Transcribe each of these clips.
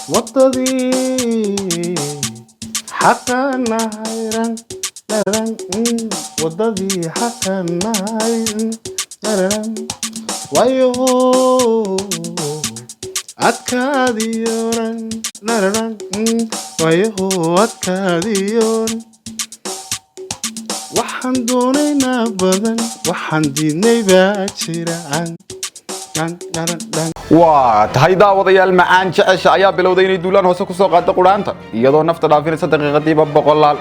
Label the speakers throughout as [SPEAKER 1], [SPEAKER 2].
[SPEAKER 1] Waddadii xaqanahay ran ran, waddadii xaqanahay ran, waayo adkaadiyo ran ran, waayo adkaadiyo. Waxaan doonaynaa badan, waxaan diidnay baa jira an dhan dhan dhan.
[SPEAKER 2] Waa tahay, daawadayaal, macaan jecesha ayaa bilowday inay duulaan hoose kusoo qaado qudhaanta, iyadoo nafta dhaafinaysa daqiiqadiiba boqolaal,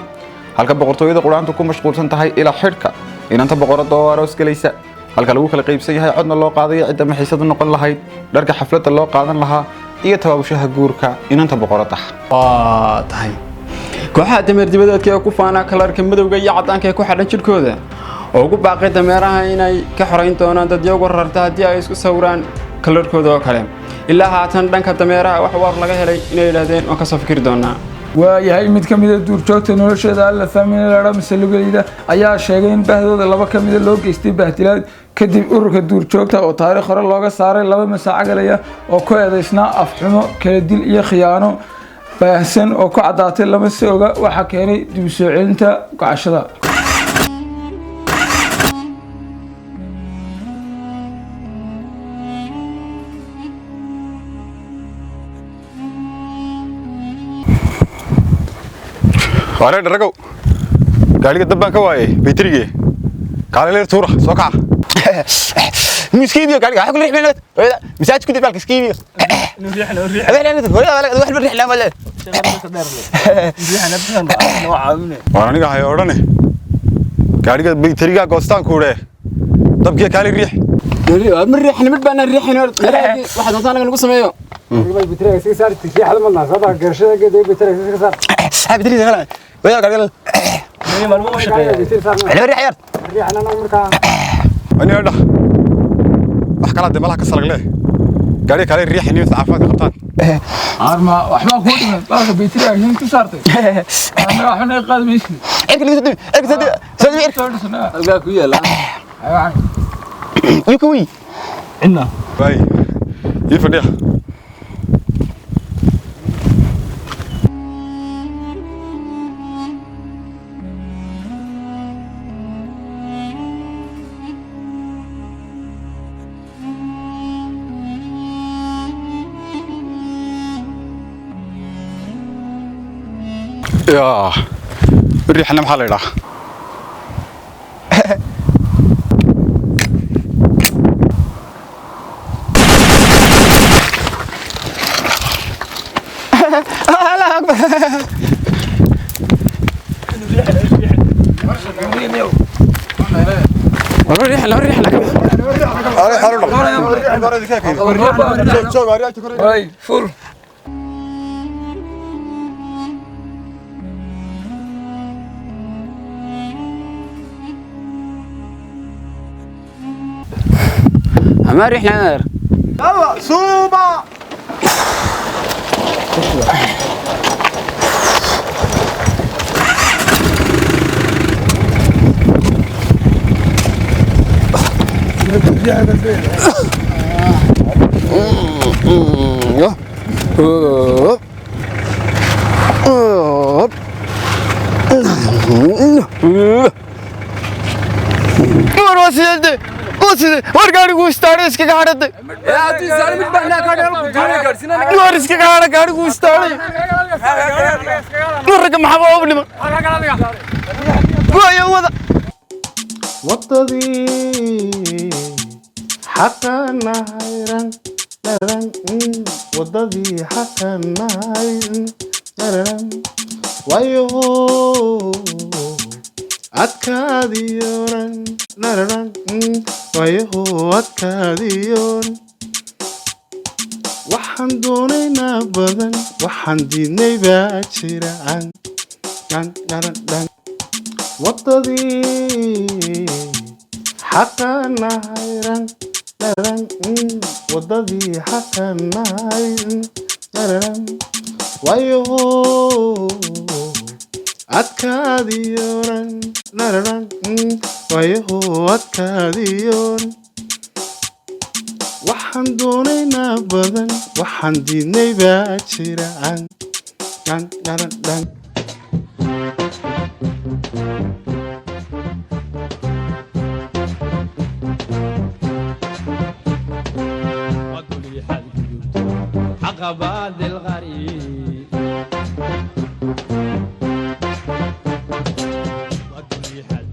[SPEAKER 2] halka boqortooyada qudhaantu ku mashquulsan tahay ila xidhka inanta boqorada oo aroos gelaysa, halka lagu kala qaybsan yahay codna loo qaadayo cidda maxiisadu noqon lahayd, dharka xafladda loo qaadan lahaa iyo tabaabushaha guurka inanta boqorada.
[SPEAKER 3] Waa tahay, kooxaha dameer dibadeedka ee ku faana kalarka madowga iyo caddaanka ee ku xadhan jidhkooda oo ugu baaqay dameeraha inay ka xorayn doonaan dadyagu rarta haddii ay isku sawiraan kalarkooda oo kale. Ilaa haatan dhanka dameeraha wax war laga helay inay yidhaahdeen waan kasoo fikiri doonaa.
[SPEAKER 4] Waayahay, mid ka mida duurjoogta nolosheeda alla fahmin ladha mise lugalida ayaa sheegay in bahdooda laba ka mida loo geystay bahdilaad, kadib ururka duurjoogta oo taariikh hore looga saaray laba masaacagalaya oo ku eedeysnaa afxumo, kala dil iyo khiyaano baahsan oo ku caddaatay. Lama si oga waxaa keenay dib u soo celinta gocashada.
[SPEAKER 2] Wareer dharagow, gaariga dab baan ka waayay, baytarigee kaale tuura soo kaca.
[SPEAKER 5] Miskiibiyo gaariga waxa ku riixnaa hooyada masaajid ku dib balka iskiibiyo hooyada wax riixnaa ma
[SPEAKER 2] Waan aniga hay odhane, gaariga baytarigaa goostaan kuudhe, dabkiya kaale riix.
[SPEAKER 3] Ma riixin, mid baana riixin, waxa doonta anaga nagu sameeyo.
[SPEAKER 5] Baytariga kala hooyada gaariga la riixayar.
[SPEAKER 2] Aniga dhah wax kalaa dee malaha ka salagle, gaariga kaale riix niyo caafimaadka qabtaan.
[SPEAKER 4] Arma waxbaa kuu dhiman baalka baytiriga ku saartay, annaga waxba naga qaadi maysid.
[SPEAKER 5] Cirka laga soo dimi, cirka soo dimi, soo dimi cirka.
[SPEAKER 4] Soo dhisnaa.
[SPEAKER 3] Halkaa ku yaala.
[SPEAKER 5] Iyo kuwii.
[SPEAKER 4] Cidna.
[SPEAKER 2] Waay ii fadhiya. Yaa riixna, maxaa la idhaa?
[SPEAKER 5] Allah akbar.
[SPEAKER 3] Laba riixin, laba riixin.
[SPEAKER 4] Way fur.
[SPEAKER 3] Ma riixna.
[SPEAKER 2] Suuba.
[SPEAKER 5] War waa sidee, waa sidee? War gaarigu istaaray, iskaga hadhaday. War iskaga hadha, gaarigu istaaray. War ragga maxaa u dhiman waayo wada.
[SPEAKER 1] Waddadii xaqanahay ran ran, waddadii xaqanahay ran, waayo adkaadiyo ran ran, waayo adkaadiyo. Waxaan doonaynaa badan, waxaan diidnay baa jira an dhan dhan dhan. Waddadii xaqanahay ran ran, waddadii xaqanahay ran, waayo adkaadiyo ran ran, waayo adkaadiyo. Waxaan doonaynaa badan, waxaan Waxaan diidnay baa jira aan dhan dhan dhan.
[SPEAKER 6] وكل حد عقبات الغريب، وكل حد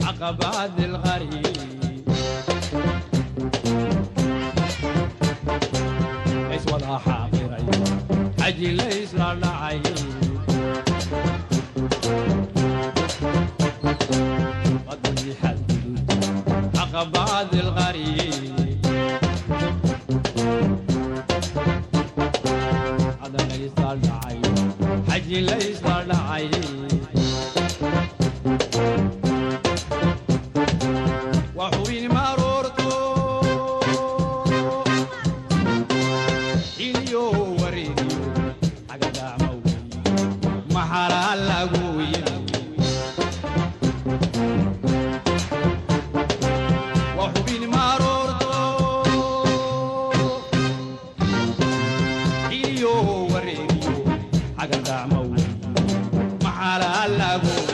[SPEAKER 6] عقبات الغريب، ليس ولا حاضرين حجي ليس لا عين، وكل حد عقبات الغريب، هذا ليس العين حجي ليس العين، وحوين مررت إليو وريديو حقدا موي محرا لغوي، وحوين مررت إليو وريديو حقدا موي محرا لغوي.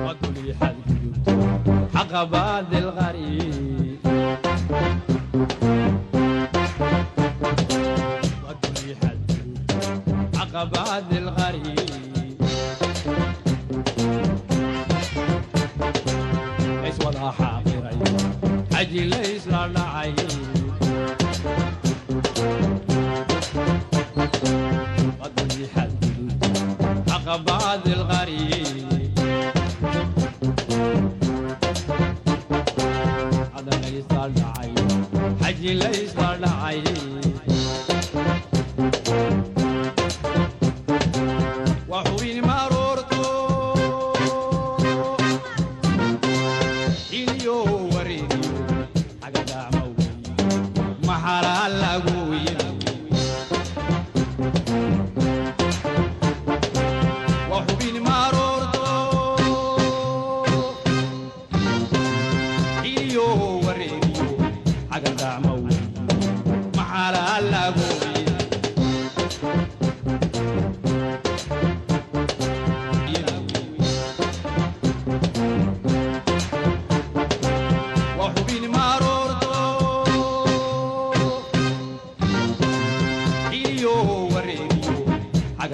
[SPEAKER 6] وكل حد عقبات الغريب، وكل حد عقبات الغريب، ليس ولا حاضرين حجي ليس لا عين، وكل حد عقبات الغريب.